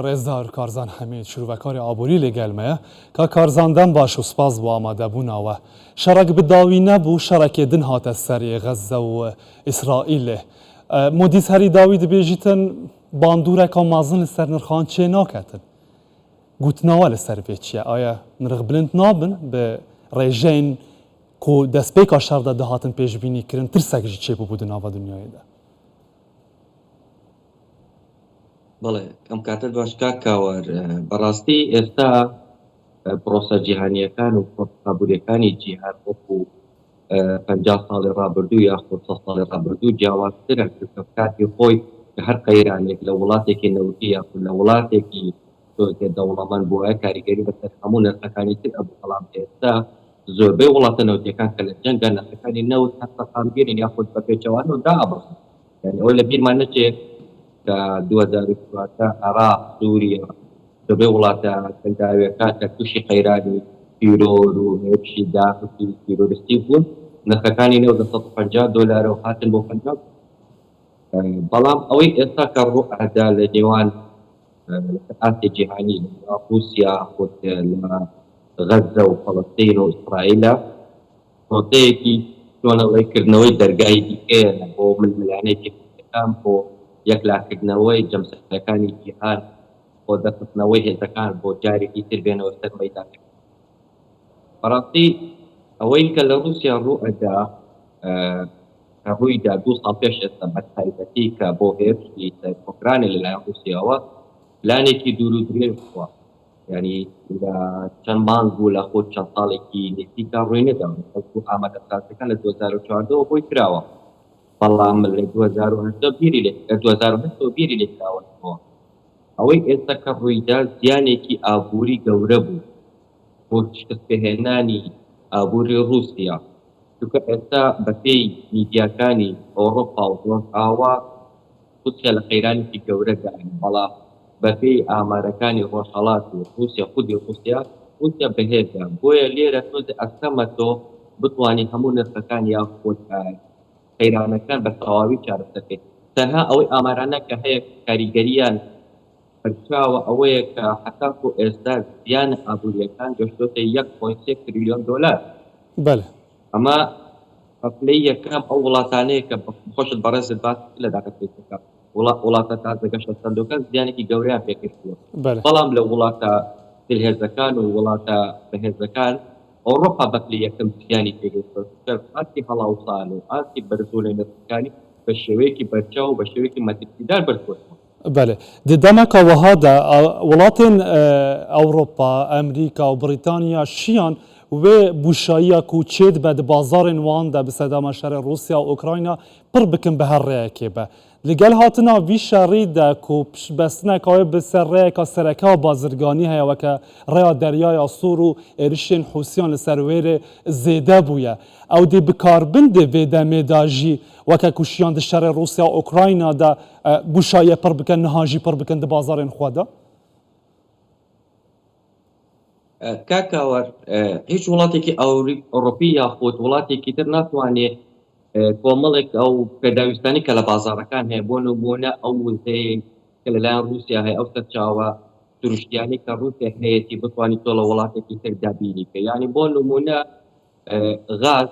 ڕێزدار کارزان حەمید شرۆڤەکاری ئابووری لەگەل مەیە. کاک کارزان دەم باش و سپاس بۆ ئامادەبووناوە. شەڕەک بداوی نەبوو شەڕەکێ دن هاتە سەر غەززە و ئیسرائیلێ. مۆدیس هەری داوی دبێژیتن باندورەکا مەزن لەسەر نرخان چێ ناکەتن. گوتناوە لەسەر ڤێ چیە؟ ئایا نرخ بلند نابن بە ڕێژەین کو دەستپێکا شەڕ دە دهاتن پێشبینی کرن ترسەک ژی چێ ببوو دە ناڤا دنیایێ دە؟ بەڵێ ئەم کاتەت باش کاک کاوەر بەڕاستی ئێستا پرۆسە جیهانیەکان و پرۆسە ئابووریەکانی جیهان وەکو 50 ساڵی ڕابردوو یاخود 100 ساڵی ڕابردوو جیاوازترە چونکە کاتی خۆی کە هەر قەیرانێک لە وڵاتێکی نەوتی یاخود لە وڵاتێکی تۆزێ دەوڵەمەند بوایە کاریگەری بەسەر هەموو نرخەکانی تر ئەبوو بەڵام ئێستا زۆربەی وڵاتە نەوتیەکان کە لە جەنگە نرخەکانی نەوت هەر سەقامگیرن یاخود بە پێچەوانەوە دائەبەزن یانی ئەوە لە بیرمان نەچێت کە 2014 عێراق، سووریا، زۆربەی وڵاتە کەنداویەکان کە تووشی قەیرانی تیرۆر و هێرشی داعش و تیرۆریستی بوون، نرخەکانی نەوت لە 150 دۆلارەوە هاتن بۆ 50 بەڵام ئەوەی ئێستا کە ڕوو ئەدا لە نێوان لەسەر ئاستی جیهانی لە نێوان ڕووسیا خۆت لە غەززە و فەڵەستین و ئیسرائیلە پرۆسەیەکی چۆنەڵێ کردنەوەی دەرگای دیکەیە بۆ ململانێ جیهانیەکان، بۆ یەکلاکردنەوەی جەمسەرەکانی جیهان، بۆ دەرخستنەوەی هێزەکان بۆ جارێکی تر بێنەوە سەر مەیدانەکە. بەڕاستی ئەوەی کە لە ڕووسیا ڕوو ئەدا کە ڕوویدا دوو ساڵ پێش ئێستا بە تایبەتی کە بۆ هێرشی سەر ئۆکرانیا لەلایەن ڕووسیاوە پلانێکی دوور و درێژ بووە. یانی لە چەند مانگ و لە خود چەند ساڵێکی نزیکا ڕووی نەداوە، بەڵکو ئامادەسازیەکان لە 2014 وە بۆی کراوە، بەڵام لە 2018 بیری لێ لە 2008 ەوە بیری لێ کراوەتەوە. ئەوەی ئێستا کە ڕوویدا زیانێکی ئابووری گەورە بوو بۆ شکستپێهێنانی ئابووری ڕووسیا، چونکە ئێستا بەپێی میدیاکانی ئەوڕۆپا و ڕۆژئاوا ڕووسیا لە قەیرانێکی گەورەدایە، بەڵام بەپێی ئامارەکانی ڕۆژهەڵات و ڕووسیا، خودی ڕووسیا، ڕووسیا بەهێزە، بۆیە لێرە تۆزێ ئەستەمە تۆ بتوانی هەموو نرخەکان یاخود قەیرانەکان بە تەواوی چارەسەر بکەیت. تەنها ئەوەی ئامارانە کە هەیە کاریگەرییان بەرچاوە ئەوەیە کە هەتاکو ئێستا زیانە ئابوورییەکان گەشتۆتە یەک پۆینت سێ تریلیۆن دۆلار. بەلێ. ئەمە بە پلەی یەکەم ئەو وڵاتانەیە کە خۆشت بەڕێزت باست کرد لە داقە پێشەکە وڵاتە تازە گەشەسەندووەکان زیانێکی گەورەیان پێکەشتووە بەڵام لە وڵاتە زلهێزەکان و وڵاتە بەهێزەکان ئەوڕۆپا بە پلەی یەکەم زیانی پێگەیشتووە چونکە ئاستی هەڵاوسان و ئاستی بەرزبوونەوەی نرخەکانی بە شێوەیەکی بەرچاو و بە شێوەیەکی مەترسیدار بەرزبووەتەوە. بەلێ. Di demeka wiha de welatên Ewropa, Emrîka û Brîtanya şiyan wê bûşayiya ku çêdibe di bazarên wan de bi sedema şerê Rûsya û Ukrayna pir bikin bi her rêyekê be. Li gel hatina vî şerî de ku piştbestineka wê bi ser rêyeka sereke a bazirganî heye weke rêya Deryaya Sor û êrişên Hûsiyan li ser wê rê zêde bûye. Ew dê bikarbin di vê demê de jî weke ku şiyan di şerê Rûsya û Ukrayna de bûşayiye pir bikin niha jî pir bikin di bazarên xwe de. کاک کاوەر هیچ وڵاتێکی ئەوروپی یاخود وڵاتێکی تر ناتوانێ کۆمەڵێک ئەو پێداویستانی کە لە بازاڕەکان هەیە بۆ نموونە ئەو وزەیە کە لەلایەن رووسیا هەیە ئەو سەرچاوە سروشتیانەی کە رووسیا هەیەتی بتوانیت تۆ لە وڵاتێکی تر دابینی بکەی یعنی بۆ نموونە غاز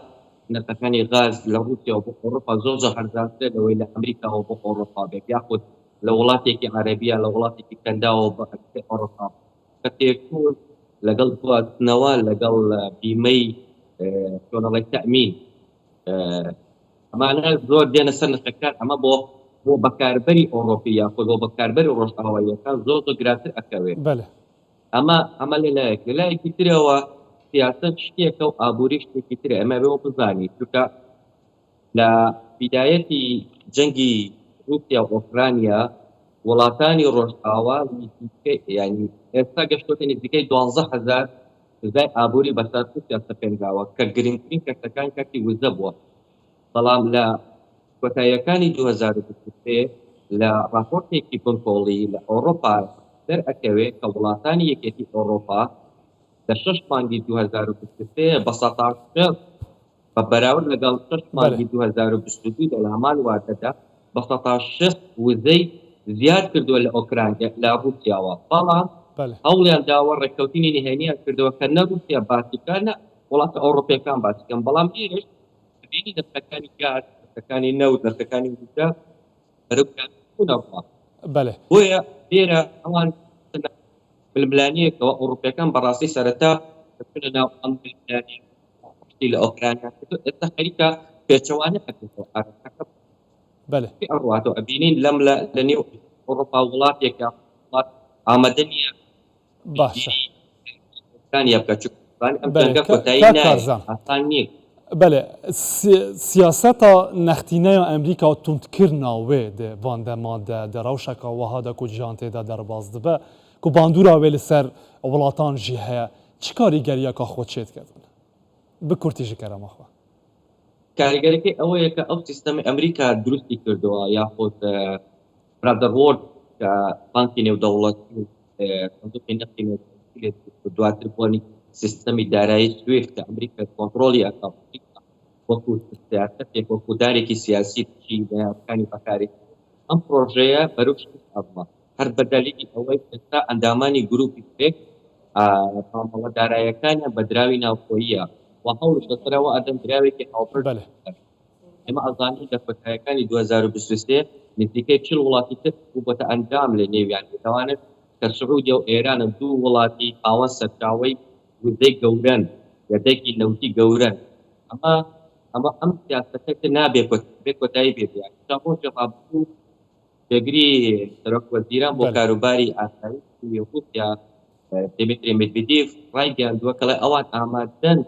نرخەکانی غاز لە رووسیا بۆ ئەوروپا زۆر زۆر هەرزانترە لەوەی لە ئەمریکاوە بۆ ئەوروپا بێت یاخود لە وڵاتێکی عەرەبیە لە وڵاتێکی کەنداوە بۆ ئەوروپا کە تێچوون لەگەڵ گواستنەوە لەگەڵ بیمەی چۆنەڵی تەمین ئەمانە زۆر دێنە سەر نرخەکان ئەمە بۆ بۆ بەکاربەری ئەوروپی یاخود بۆ بەکاربەری ڕۆژئاواییەکان زۆر زۆر گرانتر ئەکەوێت ئەمە ئەمە لەلایەک لەلایەکی ترەوە سیاسەت شتێکە و ئابووری شتێکی ترە ئەمە بێ بزانین چونکە لە بیدایەتی جەنگی رووسیا و ئۆکرانیا وڵاتانی ڕۆژئاوا نزیکەی یانی ئێستا گەشتۆتە نزیکەی 12000 سزای ئابووری بەسەر رووسیا سەپێنراوە کە گرنگترین کەرتەکان کەرتی وزە بووە بەڵام لە کۆتاییەکانی 2023 لە ڕاپۆرتێکی بنکۆڵی لە ئەوڕۆپا دەرئەکەوێ کە وڵاتانی یەکێتی ئەوڕۆپا لە شەش مانگی 2023 بە سەتا شەست بە بەراورد لەگەڵ شەش مانگی 2022 لە هەمان وادەدا بە سەتا شەست وزەی زیاد کردووە لە ئۆکرانیا لە ڕووسیاوە، بەڵام هەوڵیان داوە ڕێککەوتنی نهێنیان کردووە کە نە ڕووسیا باسی بکات نە وڵاتە ئەوڕۆپیەکان باسی بکەن، بەڵام لێرەش دەبینی نرخەکانی گاز، نرخەکانی نەوت، نرخەکانی وزە بەرەو زیادبوون ئەڕوا. بۆیە لێرە ئەوان ململانێیەکەوە ئەوڕۆپیەکان بەڕاستی سەرەتا دەچونە ناو ئەم ململانێ پشتی لە ئۆکرانیا کردو ئێستا خەریکە پێچەوانە ئەبێتەوە ئاراستەکە بەلێ. ئەڕواتەوە ئەبینین لەم لە لە نێو ئەوڕۆپا وڵاتێک یا وڵات ئامادە نییە باشە پشتگیری ئۆکرانیا بکات چونکە ئەزانێ ئەم بەلێ جەنگە کۆتایی کاک نایەت کارزان ئاسان نییە. بەلێ سیاسەتا نەختینەیا ئەمریکا توندکردنا وێ di van dema de di rewşeka wiha de ku cîhan tê de derbas dibe ku bandora wê li ser welatan jî heye çi karîgeriyeka xwe çêdiketin? Bi kurtî ji kerema xwe. کاریگەرەکەی ئەوەیە کە ئەو سیستەمی ئەمریکا دروستی کردووە یاخود برادەرهۆد کە بانکی نێودەوڵەتی و سندوقی نەختی نێودەوڵەتی لێ دروست کرد، دواتر بۆنی سیستەمی دارایی سویفت کە ئەمریکا کۆنتڕۆڵی ئەکا و ئەمریکا وەکو سیاسەتێک وەکو دارێکی سیاسی دژی نەیارەکانی بەکاری ئەم پڕۆژەیە بەرەو شکست ئەڕوا. هەر بە دەلیلی ئەوەی ئێستا ئەندامانی گروپی برێک مامەڵە دارایەکانیان بە دراوی ناوخۆییە و هەوڵیش لەسەر ئەوە ئەدەن دراوێکی هاوبەش بەلێ. دروست بکەن. ئێمە ئەزانین لە کۆتایەکانی 2023 نزیکەی 40 وڵاتی تر بووبەتە ئەندام لە نێویان لەوانەش کە سعودیە و ئێران دوو وڵاتی خاوەن سەرچاوەی وزەی گەورەن یەدەگی نەوتی گەورەن ئەمە ئەمە ئەم سیاسەتە کە نابێ بێ کۆتایی بێ یانی چەند ڕۆژی ڕابردوو جێگری سەرۆک وەزیران بۆ کاروباری ئاسایشی ڕووسیا دیمیتری مێدڤیدیڤ ڕایگەیاندووە کەڵێ ئەوان ئامادەن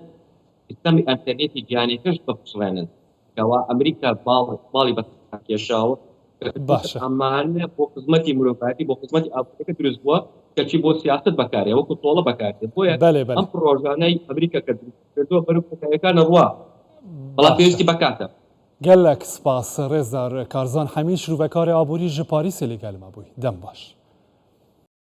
سیستەمی ئەنتەرنێتی جیهانیەکەش بپچڕێنن کەوا ئەمریکا باڵ باڵی بە کێشاوە باشە. ئەمانە بۆ خزمەتی مرۆڤایەتی بۆ خزمەتی ئابووریەکە دروست بووە کەچی بۆ سیاسەت بەکارێ وەکو تۆڵە بەکاردێ بۆیە بەلێ بەلێ. ئەم پڕۆژانەی ئەمریکا کە دروست کردووە بەرەو کۆتاییەکان ئەڕوا بەڵام باشە. پێویستی بە کاتە. گەلەک سپاس ڕێزدار کارزان حەمید شروڤەکارێ ئابووری ژ پاریسێ لەگەل مە بووی. دەم باش.